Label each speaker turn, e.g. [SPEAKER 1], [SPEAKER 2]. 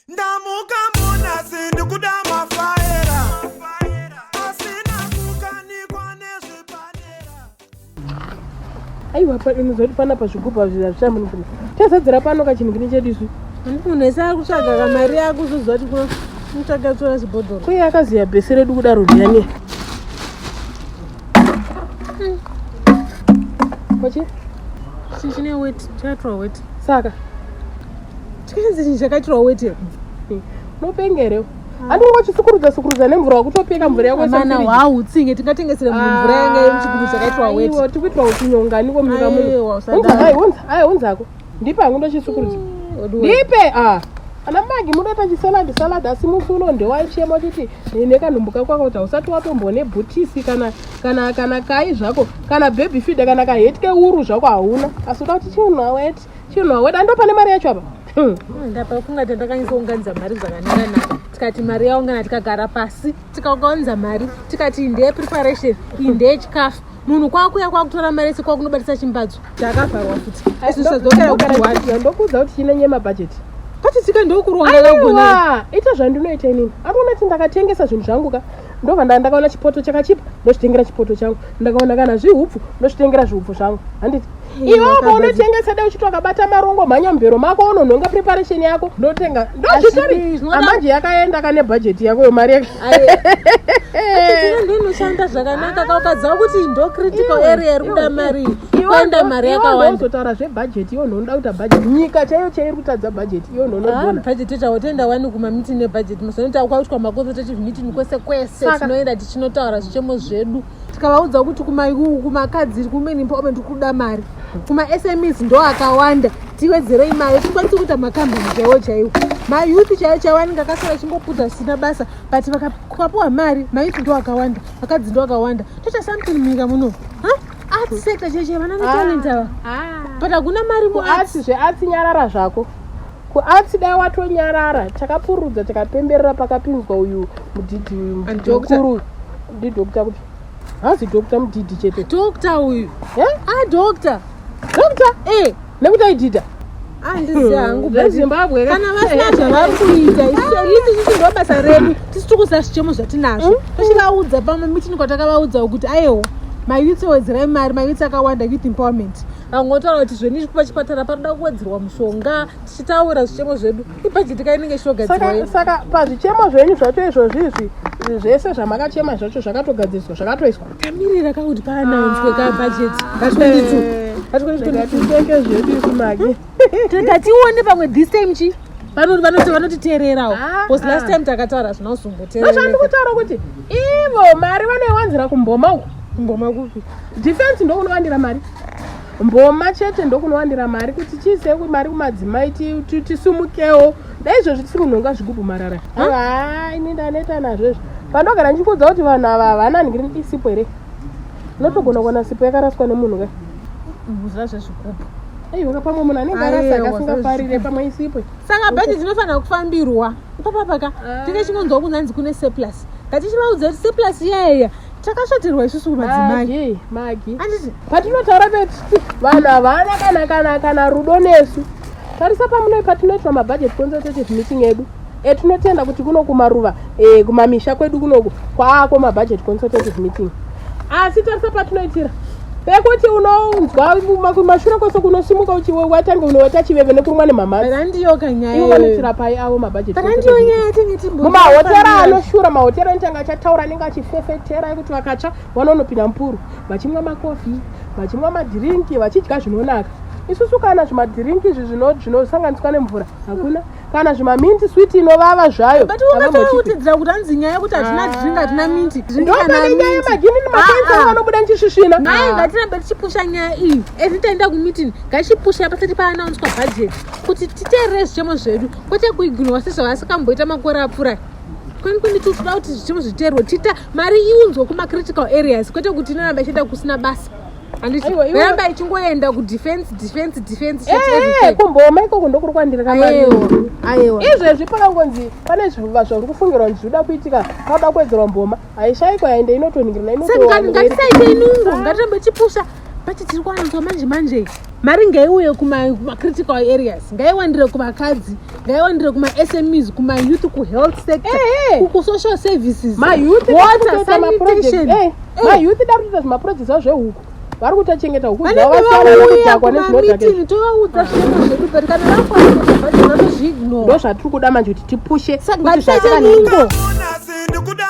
[SPEAKER 1] Ndamuka munasi ndikuda mafaera asina kukanikwa nezvepadera.
[SPEAKER 2] Aiwa unozoti panapa zvigubhu hazvi hazvichamunifuna. Tazadzira pano kachinhu chedu isu.
[SPEAKER 3] Handiti munhu wese ari kutsvaga kamari akuzoziva kuti kuno unotsvaga kutora zibhodhoro.
[SPEAKER 2] Kuye akaziya bhesi redu kudaro ndiani? Kochi?
[SPEAKER 3] Chine weti, chakaitwa weti.
[SPEAKER 2] Saka
[SPEAKER 3] Chikanzi chinhu chakaitirwa weti here?
[SPEAKER 2] Unopenga here? Handi ungochisukurudza sukurudza nemvura wakutopeka mvura yako
[SPEAKER 3] Mana hwautsinge tingatengesere munhu mvura yanga iri muchigubhu chakaitirwa weti.
[SPEAKER 2] Aiwa tikuitwa uchinyongani ko munyika muno.
[SPEAKER 3] Aiwa, usadaro.
[SPEAKER 2] Unza ai unza ai unzako. Ndipe hangu ndochisukurudza. Ndipe ah. Ana Magi munoita chisalad salad asi musi uno ndewaichema uchiti nekanhumbu kako kako kuti hausati watombone bhutisi kana kana kana kai zvako kana baby feeder kana kaheti keuru zvako hauna asi uda kuti chinhu weti Chinhu weda ndo pane mari yacho apa.
[SPEAKER 3] Hmm. Ndapa kunga tandakanyisa unganidza mari zvakanaka naka. Tikati mari yaungana tikagara pasi tikaunganidza mari tikati ndeye preparation iyi ndeye chikafu. Munhu kwakuya kwakutora mari yese kwakunobatisa chimbadzo. Takavharwa futi. Isu sadzokera kuti
[SPEAKER 2] wati. Ndokuudza kuti chine nyema budget.
[SPEAKER 3] Pati tsika ndokuronga
[SPEAKER 2] kagona. Ita zvandinoita inini. Anoona kuti ndakatengesa zvinhu zvangu ka. Ndobva ndakaona chipoto chakachipa ndochitengera chipoto changu. Ndakaona kana zvihupfu ndochitengera zvihupfu zvangu. Handiti? Iwe paunotengesa dai uchiti wakabata marongo mhanya mubhero mako unonhonga preparation yako ndotenga ndozvitori amanje yakaenda kane bhajeti yako yo mari
[SPEAKER 3] ndinoshanda zvakanaka kaukaziva kuti ndo critical area iri kuda mari kuenda mari yakawanda
[SPEAKER 2] uzotaura zvebhajeti iyo nhonoda kuita bhajeti nyika chaiyo chaiyo iri kutadza bhajeti iyo nhonogona
[SPEAKER 3] bhajeti chavo toenda wani kumamiti nebhajeti mazonoita kwaitwa maconsultative meeting kwese kwese tinoenda tichinotaura zvichemo zvedu tikavaudza kuti kumakadzi kumen empowerment kuda mari kumasmes ndo akawanda tiwedzerei mari tikwanise kuita makambani chaiwo chaiwo mayouth chaiwo chaiwo anenge akasara achingoputa zvisina basa but vakapiwa mari mayouth ndo akawanda vakadzi ndo akawanda toita something munyika muno arts sector chaiyo chaiyo vana netalent ava ah. but hakuna mari
[SPEAKER 2] muarts zvearts nyarara zvako kuarts dai watonyarara takapurudza takapemberera pakapinzwa uyu mudhidhi uyu mukuru ndidokta kupi hazi dokta mudhidhi chete
[SPEAKER 3] dokta uyu eh? ah dokta
[SPEAKER 2] dokta eh nekuti aidhidha
[SPEAKER 3] andizivi hangu
[SPEAKER 2] zvezimbabwe
[SPEAKER 3] kana vasina zvavari kuita isi isi ndo basa redu tisi tiri kuziva zvichemo zvatinazvo hmm? tochivaudza pamwe mitini kwatakavaudza kuti aiwa mayouth wedzerai mari mayouth akawanda youth empowerment vamwe votaura kuti zveni pachipatara panoda kuwedzerwa mushonga tichitaura zvichemo zvedu ibhajeti ka inenge ichitogadzirwa
[SPEAKER 2] saka pazvichemo zvenyu zvacho izvozvi izvi zvese zvamakachema zvacho zvakatogadziriswa zvakatoiswa
[SPEAKER 3] tamirira ka kuti paanaunzwe ka bhajeti ka
[SPEAKER 2] 2022 zvedu isu magi
[SPEAKER 3] tatione pamwe this time chi vanotiteererawo ah, because last ah. time takataura zvina
[SPEAKER 2] kuzomboteerera kuti ivo mari vanoiwanzira kumboma uku
[SPEAKER 3] kumboma kupi
[SPEAKER 2] defense ndokunowandira mari mboma chete ndokunowandira mari kuti chiise mari kumadzimai tisumukewo dai izvozvi tisiri kunhonga zvigubhu marara ha ini ndaneta nazvo izvi pandogara ndichikuudza kuti vanhu ava havana ningiri isipo here unotogona kuona sipo yakaraswa nemunhu ka
[SPEAKER 3] muzva zvezvigubhu
[SPEAKER 2] aiwa pamwe munhu anenge arasa akasingafarire pamwe isipo
[SPEAKER 3] saka bhajeti inofanira kufambirwa ipapapaka ah. tinge chingonzwa kunzanzi kune surplus ngatichivaudza kuti surplus iyaiya takasvatirwa isusu kumadzimai
[SPEAKER 2] magi anditi patinotaura petiti vanhu havana kana kana kana rudo nesu tarisa pamuno patinoitwa mabudget consultative meeting edu etinotenda kuti kuno kumaruva e, kumamisha kwedu kunoku kwaako mabudget consultative meeting asi tarisa patinoitira pekuti unonzwa kumashure kwese kunosimuka uchiwatange unowata chiveve nekurumwa nemhamhadziivo vanoitira pai avo mabudgetmumahotera anoshura mahotera anotanga achataura anenge achifefetera ekuti vakatsva vanonopinda mupuru vachimwa makofi vachimwa madhirinki vachidya zvinonaka isusu kana zvimadhirinki izvi zvinosanganiswa nemvura hakuna kana zvimaminti switi inovava zvayo
[SPEAKER 3] but ungatsoutidzira kuti hanzi nyaya yekuti hatina ah. drink hatina minti
[SPEAKER 2] ndopane nyaya yemagini nemakansa ah, ah. vanobuda nichisvisvina
[SPEAKER 3] naye ngatirambe tichipusha nyaya iyi every taenda kumeeting ngachipusha pasati paanaunswa budget kuti titeerere zvichemo zvedu kwete kuignwa sezvavasakamboita makore apfuura 2022 toda kuti zvichemo zviteerwe tita mari iunzwe kumacritical areas kwete kuti inoramba ichienda kusina basa handiti ichingoenda kudefense defense defense
[SPEAKER 2] eh, kumboma ikoko ndokuri kwandiri kamaiwa izvezvi pakangonzi pane zviva zvauri kufungirwa kuti zvinoda kuitika pauda kuwedzerwa mboma haishaikwa yaende inotoningirana
[SPEAKER 3] inotongatisaite inungo ngatirambe tichipusha pati tiri kuanzwa manje manje. Mari ngaiuye kumacritical areas, ngaiwandire kuvakadzi, ngaiwandire kumaSMEs, kumayouth, kuhealth sector, kusocial services,
[SPEAKER 2] mayouth
[SPEAKER 3] water, sanitation.
[SPEAKER 2] Mayouth da kutoita zvimaprojects zvavo zvehuku, vari kutochengeta huku dzavo,
[SPEAKER 3] Vanenge
[SPEAKER 2] vasiyana
[SPEAKER 3] vauya
[SPEAKER 2] nekudhakwa nezvinodhaka.
[SPEAKER 3] kumameeting, tovaudza zvichemo zvedu, but kana vakuaebudget vanozviignore.
[SPEAKER 2] Ndo zvatiri kuda manje, kuti tipushe
[SPEAKER 3] Saka
[SPEAKER 2] kuti
[SPEAKER 3] ngatisaite
[SPEAKER 2] zvakanaka.
[SPEAKER 3] ningo.
[SPEAKER 1] Muna sindikuda.